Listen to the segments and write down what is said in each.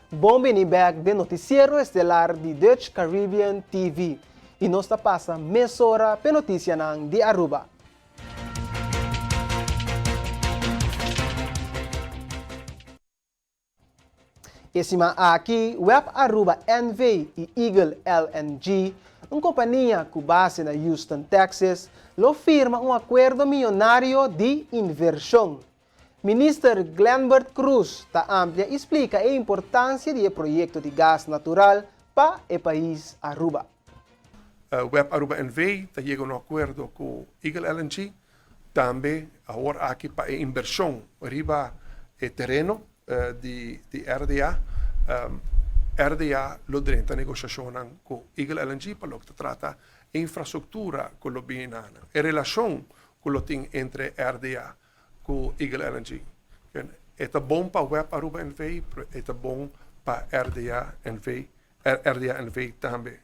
Bon bini bek den Noticiero Estelar di Dutch Caribbean TV y nos ta pasa mesora p'e noticianan di Aruba. E siman aki Web Aruba NV y Eagle LNG, un compania cu base na Houston, Texas, lo firma un acuerdo miyonario di inversion. Minister Glenbert Croes ta amplia y splica e importancia di e proyecto di gas natural pa e pais Aruba. Web Aruba NV ta yega un acuerdo cu Eagle LNG tambe awor aki pa e inversion riba e tereno di RDA. RDA lo drenta negociacionnan cu Eagle LNG pa loke ta trata e infrastructura cu lo bini na nan. E relacion cu lo tin entre RDA cu Eagle LNG. E ta bon pa Web Aruba NV, pero e ta bon pa RDA NV, RDA NV tambe.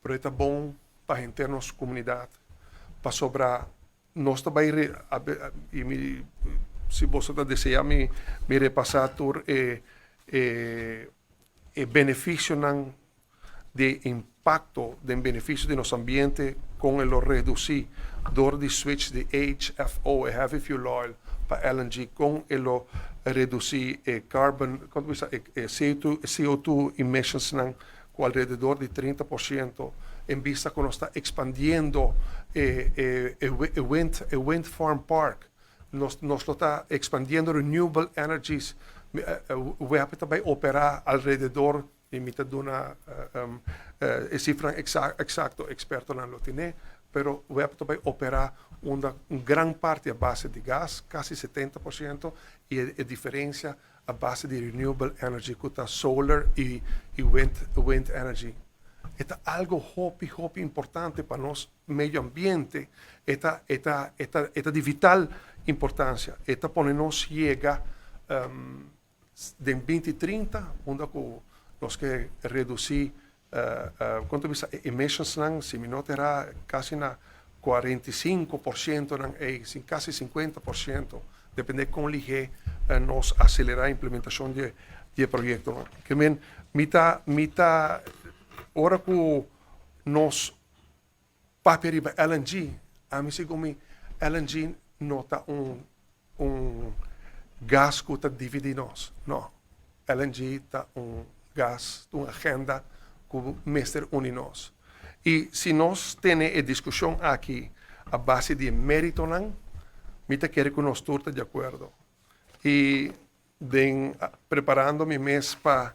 Pero e ta bon pa henter nos comunidad, pasobra nos ta bay re, y mi, si boso ta desea mi, mi repasa tur e, e, e beneficionan di e impacto den beneficio di nos ambiente con e lo reduci door di switch di HFO, e heavy fuel oil, pa LNG, con e lo reduci e carbon, con ta bisa, e CO2 emissionsnan cu alrededor di 30% en bista cu nos ta expandiendo e e wind e wind farm park. Nos nos lo ta expandiendo renewable energies. WEP ta bay opera alrededor y mi ta duna e cifranan exacto expertonan lo tene, pero WEP ta bay opera unda un gran parti a base di gas, casi 70%, y e diferencia a base di renewable energy cu ta solar y wind wind energy. E ta algo hopi hopi importante pa nos medio ambiente, e ta e ta e ta e ta di vital importancia, e ta pone nos yega den 2030 unda cu nos ke reduci con ta bisa e emissionsnan si mi no ta era casi na 45% nan ey, casi 50%, depende con lihe nos acelera implementacion di e proyectonan. Ke men mi ta mi ta ora cu nos papia riba LNG, ami segun mi LNG no ta un un gas cu ta dividi nos, no. LNG ta un gas, un agenda cu mester uni nos. Y si nos tene e discusion aki a base di e meritonan, mi ta kere cu nos tur ta di acuerdo. Y den preparando mi mes pa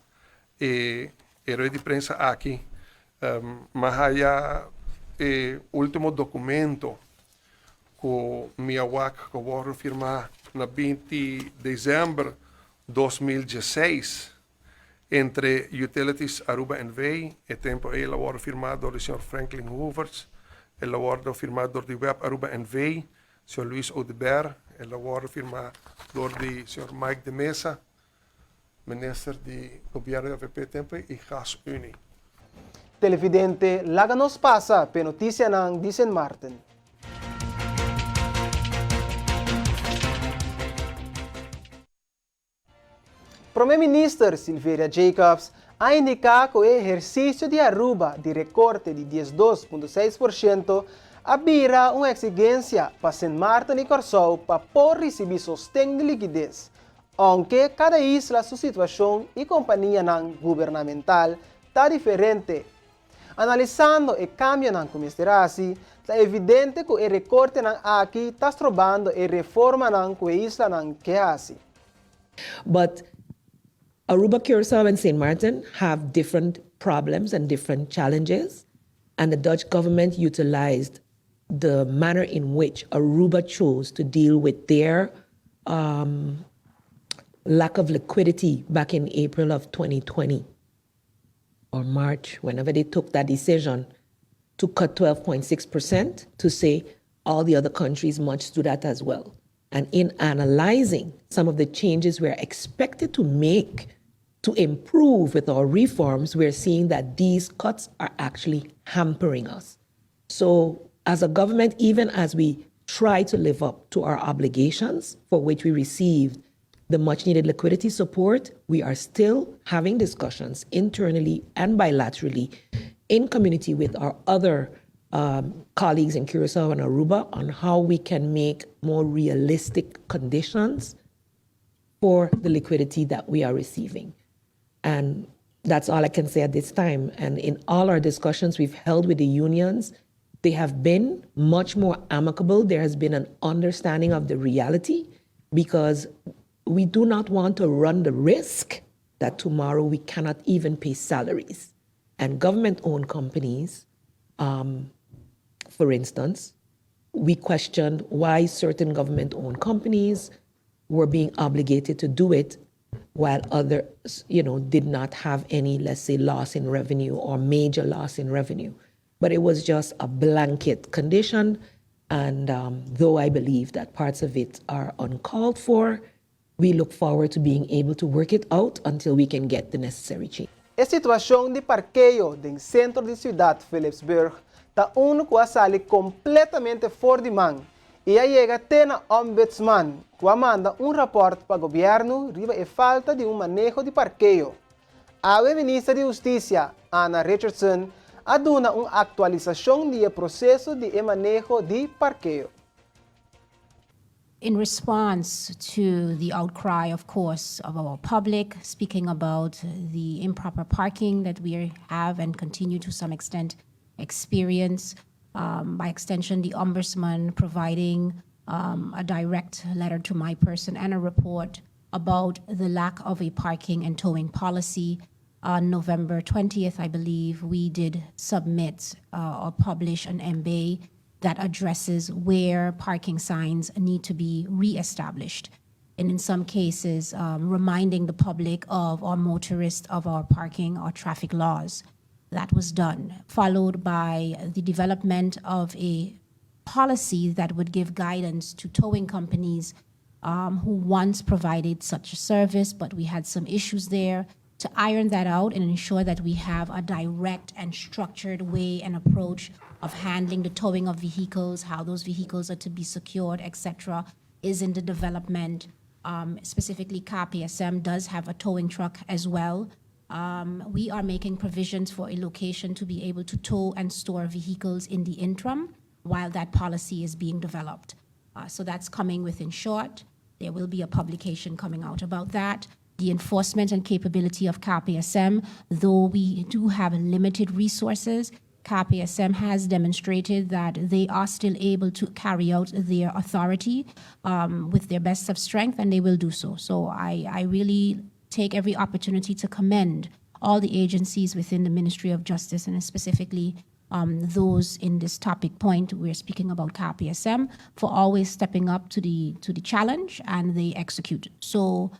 e rueda di prensa aki, m'a haya e ultimo documento cu mi a wak cu a wordo firma na 20 december 2016 entre Utilities Aruba NV, e tempo ey el a wordo firma door di señor Franklin Hoevertsz, el a wordo firma door di Web Aruba NV, señor Luis Oduber, el a wordo firma door di señor Mike de Meza, minister di gobierno di avp e tempo ey, y Gas Unie. Televidente laga nos pasa p'e noticianan di Sint Maarten. Prome Minister Silveria Jacobs a indica cu e ehercicio di Aruba di recorte di 12.6% a bira un exigencia pa Sint Maarten y Corsou pa por ricibi sosten di likides, aunke cada isla su situacion y companianan gubernamental ta diferente. Analisando e cambionan cu mester haci, ta evidente cu e recortenan aki ta strobando e reformanan cu e islanan ke haci. But Aruba, Curaçao and St. Martin have different problems and different challenges, and the Dutch government utilized the manner in which Aruba chose to deal with their um, lack of liquidity back in April of 2020 or March, whenever they took that decision to cut 12.6%, to say all the other countries must do that as well. And in analyzing some of the changes we're expected to make to improve with our reforms, we're seeing that these cuts are actually hampering us. So, as a government, even as we try to live up to our obligations for which we received The much needed liquidity support, we are still having discussions internally and bilaterally in community with our other colleagues in Curacao and Aruba on how we can make more realistic conditions for the liquidity that we are receiving. And that's all I can say at this time. And in all our discussions we've held with the unions, they have been much more amicable. There has been an understanding of the reality because we do not want to run the risk that tomorrow we cannot even pay salaries. And government owned companies, for instance, we questioned why certain government owned companies were being obligated to do it while others, did not have any, let's say, loss in revenue or major loss in revenue. But it was just a blanket condition. And though I believe that parts of it are uncalled for, we look forward to being able to work it out until we can get the necessary change. E situashon di parkeo den sentro di siudat Philipsburg ta unu ku a sali kompletamente for di man i a yega te na Ombudsman, ku a manda un rapòrt pa gobièrnu riba e falta di un maneho di parkeo. Awe minister di Hustisia, Anna Richardson, a duna un aktualisashon di e proseso di e maneho di parkeo. In response to the outcry, of course, of our public, speaking about the improper parking that we have and continue to some extent experience, by extension, the ombudsman providing a direct letter to my person and a report about the lack of a parking and towing policy. On November 20th, I believe, we did submit or publish an MBA that addresses where parking signs need to be reestablished. And in some cases, reminding the public of our motorists of our parking or traffic laws. That was done, followed by the development of a policy that would give guidance to towing companies who once provided such a service, but we had some issues there to iron that out and ensure that we have a direct and structured way and approach of handling the towing of vehicles, how those vehicles are to be secured, etc., is in the development. Specifically, KPSM does have a towing truck as well. We are making provisions for a location to be able to tow and store vehicles in the interim while that policy is being developed. So that's coming within short. There will be a publication coming out about that. The enforcement and capability of KPSM, though we do have limited resources, KPSM has demonstrated that they are still able to carry out their authority with their best of strength, and they will do so. So I really take every opportunity to commend all the agencies within the Ministry of Justice and specifically those in this topic point we're speaking about KPSM for always stepping up to the challenge and they execute. So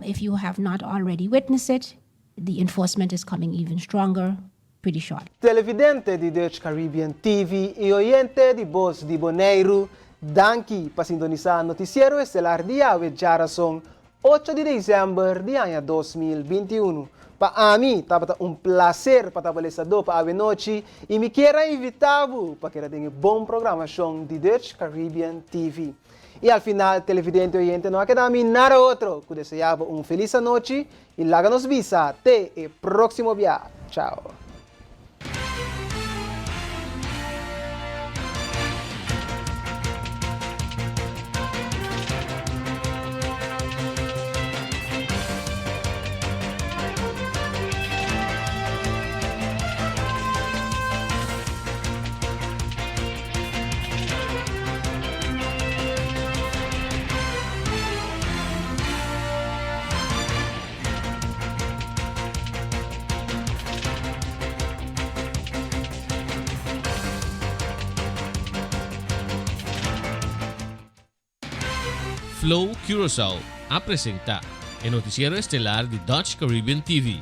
if you have not already witnessed it, the enforcement is coming even stronger pretty short. Televidente di Dutch Caribbean TV i oyente di Bos di Boneiru, danki pa sintonisá Notisiero Estelar di awe djárason, 8 di desèmber di aña 2021. Pa ami, tabata un plaser pa ta pa awe nochi i mi ke invitá bo pa keda den bon programashon di Dutch Caribbean TV. I al final, televidente oyente, no a keda mi nada otro ku deseá un felis nochi i laga nos bisa te e próksimo biaha. Chao. Flow Curaçao a presentá e notisiero estelar di Dutch Caribbean TV.